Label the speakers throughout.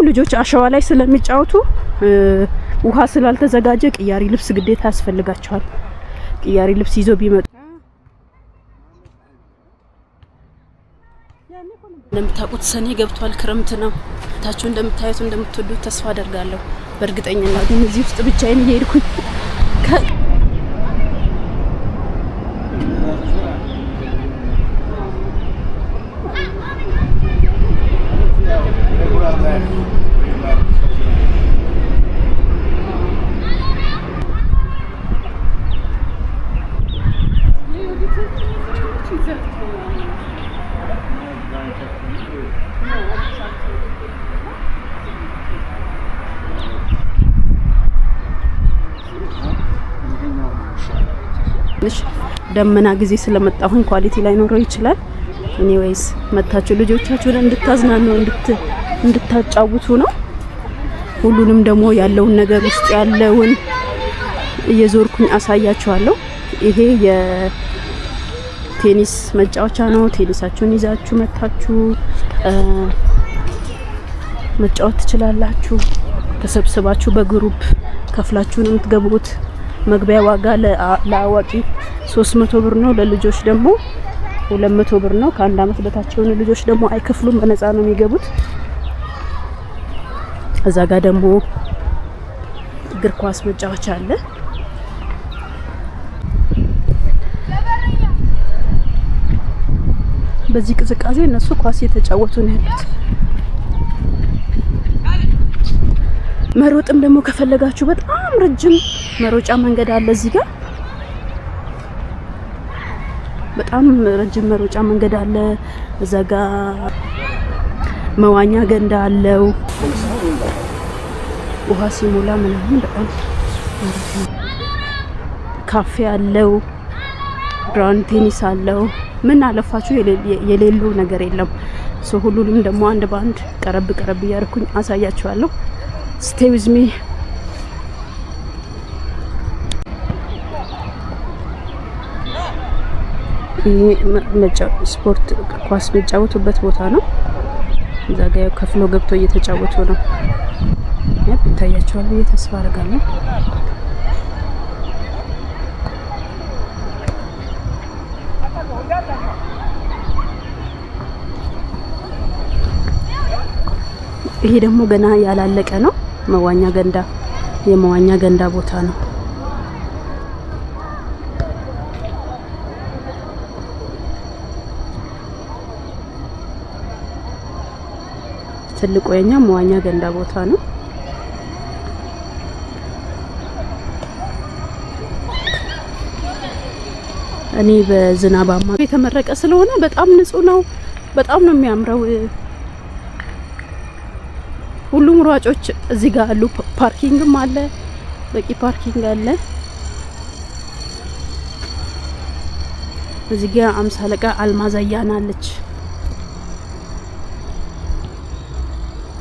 Speaker 1: ልጆች አሸዋ ላይ ስለሚጫወቱ ውሃ ስላልተዘጋጀ ቅያሪ ልብስ ግዴታ ያስፈልጋቸዋል። ቅያሪ ልብስ ይዞ ቢመጡ። እንደምታውቁት ሰኔ ገብቷል፣ ክረምት ነው። ታችሁ እንደምታዩት እንደምትወዱት ተስፋ አደርጋለሁ። በእርግጠኝነት ግን እዚህ ውስጥ ብቻዬን እየሄድኩኝ ትንሽ ደመና ጊዜ ስለመጣሁኝ quality ላይኖረው ይችላል። Anyways መታችሁ ልጆቻችሁን እንድታዝናኑ እንድታጫውቱ ነው። ሁሉንም ደግሞ ያለውን ነገር ውስጥ ያለውን እየዞርኩኝ አሳያችኋለሁ። ይሄ የቴኒስ መጫወቻ ነው። ቴኒሳችሁን ይዛችሁ መታችሁ መጫወት ትችላላችሁ። ተሰብስባችሁ በ group ከፍላችሁ ነው የምትገቡት። መግቢያ ዋጋ ለአዋቂ 300 ብር ነው። ለልጆች ደግሞ 200 ብር ነው። ከ1 አመት በታች የሆኑ ልጆች ደግሞ አይከፍሉም፣ በነፃ ነው የሚገቡት። እዛ ጋር ደግሞ እግር ኳስ መጫወቻ አለ። በዚህ ቅዝቃዜ እነሱ ኳስ እየተጫወቱ ነው ያሉት። መሮጥም ደግሞ ከፈለጋችሁ በጣም ረጅም መሮጫ መንገድ አለ እዚህ ጋር። በጣም ረጅም መሮጫ መንገድ አለ። እዛ ጋር መዋኛ ገንዳ አለው። ውሃ ሲሞላ ምናምን በጣም ካፌ አለው። Ground tennis አለው። ምን አለፋችሁ የሌሉ ነገር የለም። So ሁሉንም ደግሞ አንድ በአንድ ቀረብ ቀረብ እያደረኩኝ አሳያችኋለሁ። Stay with me። ይሄ ስፖርት ኳስ የሚጫወቱበት ቦታ ነው። እዛ ጋ ከፍሎ ገብቶ እየተጫወቱ ነው። ይታያቸዋል ብዬ ተስፋ አደርጋለሁ። ይሄ ደግሞ ገና ያላለቀ ነው። መዋኛ ገንዳ፣ የመዋኛ ገንዳ ቦታ ነው። ትልቁ የኛ መዋኛ ገንዳ ቦታ ነው። እኔ በዝናባማ የተመረቀ ስለሆነ በጣም ንጹህ ነው። በጣም ነው የሚያምረው። ሁሉም ሯጮች እዚህ ጋር አሉ። Parking ም አለ፣ በቂ parking አለ። እዚህ ጋር አምሳ አለቃ አልማዝ አያና አለች።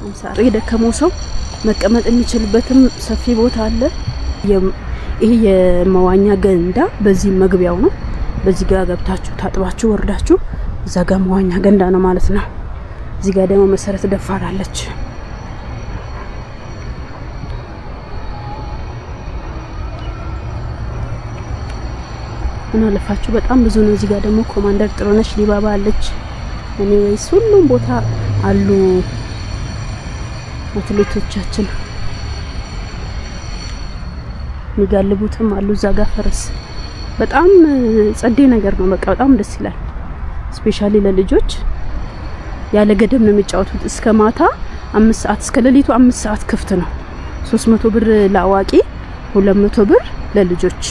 Speaker 1: አምሳ የደከመው ሰው መቀመጥ የሚችልበትም ሰፊ ቦታ አለ። ይሄ የመዋኛ ገንዳ በዚህ መግቢያው ነው። በዚህ ጋር ገብታችሁ ታጥባችሁ ወርዳችሁ እዛ ጋር መዋኛ ገንዳ ነው ማለት ነው። እዚህ ጋር ደግሞ መሰረት ደፋር አለች። ምን አለፋችሁ በጣም ብዙ ነው። እዚህ ጋር ደግሞ ኮማንደር ጥሩነሽ ዲባባ አለች። Anyways ሁሉም ቦታ አሉ አትሌቶቻችን፣ የሚጋልቡትም አሉ። እዛ ጋር ፈረስ በጣም ጸዴ ነገር ነው። በቃ በጣም ደስ ይላል። Specially ለልጆች ያለ ገደብ ነው የሚጫወቱት። እስከ ማታ 5 ሰዓት፣ እስከ ሌሊቱ 5 ሰዓት ክፍት ነው። 300 ብር ለአዋቂ፣ 200 ብር ለልጆች።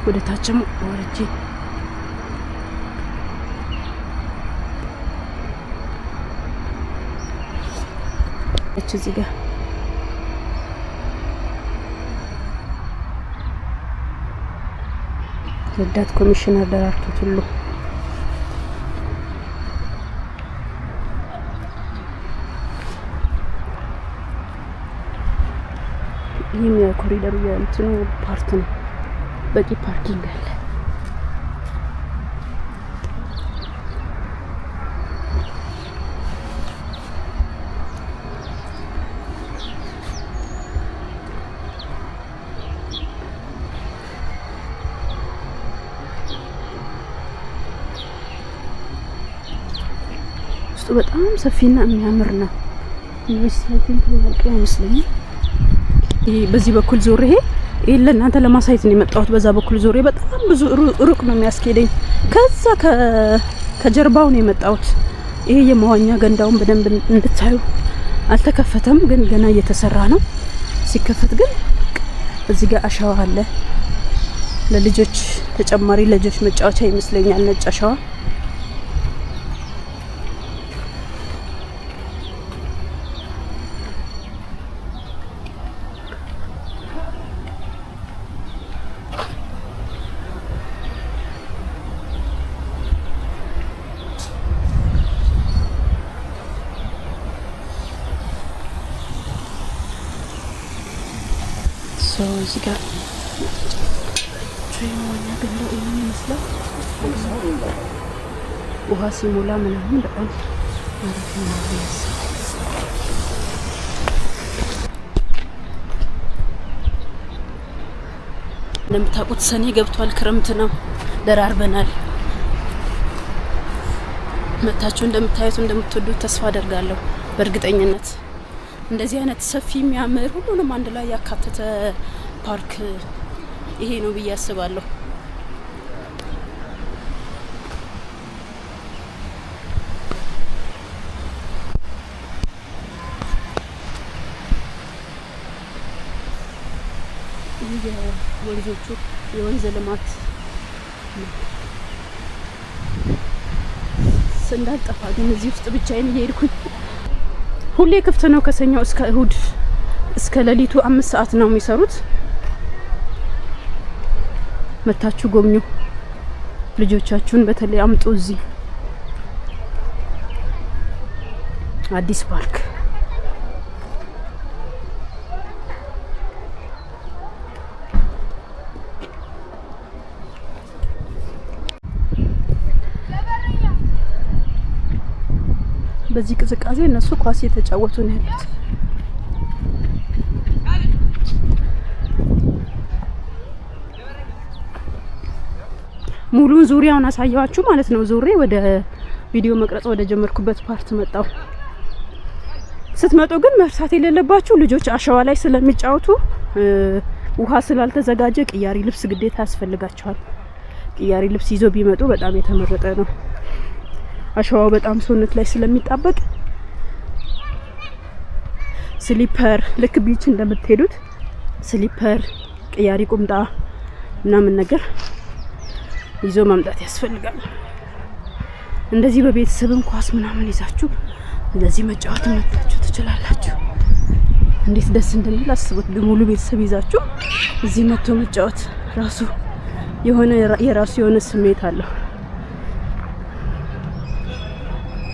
Speaker 1: ወደ ታችም ወርጄ እዚህ ጋር ረዳት ኮሚሽነር ደራርቱ ቱሉ። ይህም የኮሪደሩ የእንትኑ part ነው። በቂ parking አለ። ውስጡ በጣም ሰፊና የሚያምር ነው። I think ያልቅ አይመስለኝም። ይሄ በዚህ በኩል ዞሬ፣ ይሄ ለእናንተ ለማሳየት ነው የመጣሁት። በዛ በኩል ዞሬ በጣም ብዙ ሩቅ ነው የሚያስኬደኝ። ከዛ ከጀርባው ነው የመጣሁት። ይሄ የመዋኛ ገንዳውን በደንብ እንድታዩ አልተከፈተም፣ ግን ገና እየተሰራ ነው። ሲከፈት ግን እዚህ ጋር አሸዋ አለ ለልጆች፣ ተጨማሪ ለልጆች መጫወቻ ይመስለኛል፣ ነጭ አሸዋ። So እዚህ ጋር የመዋኛ ገንዳው ይህን ይመስላል። ውሃ ሲሞላ ምናምን በጣም አሪፍ ይሆናል ብዬ አስባለሁ። እንደምታውቁት ሰኔ ገብቷል፣ ክረምት ነው፣ ደራርበናል። መታችሁ እንደምታዩት እንደምትወዱት ተስፋ አደርጋለሁ። በእርግጠኝነት እንደዚህ አይነት ሰፊ፣ የሚያምር፣ ሁሉንም አንድ ላይ ያካተተ ፓርክ ይሄ ነው ብዬ አስባለሁ። ይህ የወንዞቹ የወንዝ ልማት ነው። እንዳልጠፋ ግን እዚህ ውስጥ ብቻዬን እየሄድኩኝ። ሁሌ ክፍት ነው። ከሰኞ እስከ እሁድ እስከ ሌሊቱ 5 ሰዓት ነው የሚሰሩት። መታችሁ ጎብኙ። ልጆቻችሁን በተለይ አምጡ እዚህ አዲስ ፓርክ። በዚህ ቅዝቃዜ እነሱ ኳስ እየተጫወቱ ነው ያሉት። ሙሉን ዙሪያውን አሳየዋችሁ ማለት ነው። ዙሬ ወደ ቪዲዮ መቅረጽ ወደ ጀመርኩበት part መጣው። ስትመጡ ግን መርሳት የሌለባችሁ ልጆች አሸዋ ላይ ስለሚጫወቱ፣ ውሃ ስላልተዘጋጀ ቅያሪ ልብስ ግዴታ ያስፈልጋቸዋል። ቅያሪ ልብስ ይዞ ቢመጡ በጣም የተመረጠ ነው። አሸዋው በጣም ሰውነት ላይ ስለሚጣበቅ slipper፣ ልክ beach እንደምትሄዱት slipper፣ ቅያሪ ቁምጣ ምናምን ነገር ይዞ መምጣት ያስፈልጋል። እንደዚህ በቤተሰብም ኳስ ምናምን ይዛችሁ እንደዚህ መጫወት መታችሁ ትችላላችሁ። እንዴት ደስ እንደሚል አስቡት። ሙሉ ቤተሰብ ይዛችሁ እዚህ መጥቶ መጫወት ራሱ የሆነ የራሱ የሆነ ስሜት አለው።